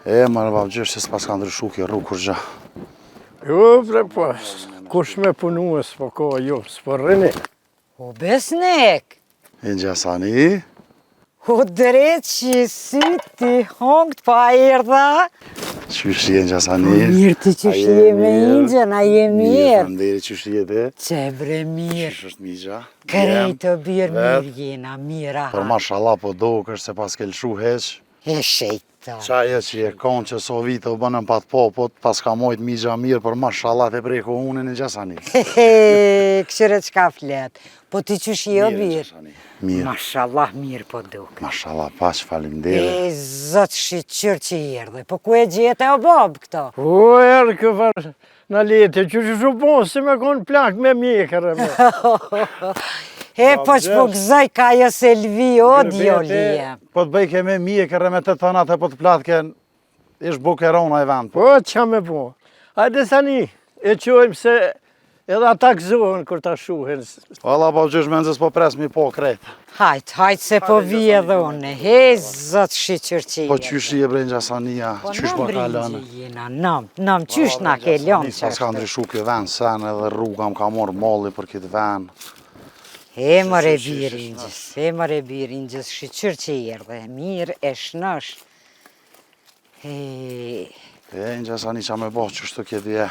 E, more babgjysh që s'pas ka ndryshu kjo rrugë kurgja. Jo, bre, po, kush me punu e s'po ko, jo, s'po rrini. O Besnik! Inxha Sani? O dreqi, si ti hongt pa erdha? Qysh je Inxha Sani? Po mirë ti qysh je me Inxhën, a je mirë? Mirë, faleminderit, qysh je ti? Qe bre mirë. Qysh është mixha? Krejt të birë mirë jena, mirë aha. Për mashallah po dokesh se paske lëshu heq. E shejta. Qajo që je konë që so vite u bënën pa të po, po të paska mojtë mixha mirë, për mashallah të preku unë Inxha Sani. Hehe, kqyre çka flet. Po ti qysh je o bir? Mirë. Mashallah mirë po dukesh. Mashallah paç faleminderit. E zot shyqyr që erdhe. Po ku e gjete o babë këto? Po erdh kë farë në lete, që që shu po, si me konë plak me mjekër e me. E po që po gëzoj ka jo Selvi, o djali jem. Po të bëjke me mjekër e me të thënat e po të platke, ish bukë e rona e vend. Po, qa me bo? Hajde Sani, e qojmë se edhe ata gëzohen kur ta shohin. Valla, babgjysh mezi s'po pres mi po krejt. Hajt, hajt se po vi edhe unë. He, zot shyqyr që Po qysh je bre Inxha Sania, po, qysh po kalon. Jena, nam, nam, qysh na ke lënë që S'ka ndryshu kjo ven, sen edhe rruga më ka morë malli për këtë ven. E more bir Inxhës, e more bir Inxhës, shyqyr që erdhe, mirë e shnosh. E, Inxha Sani qa me bo, qysh të kje dhje.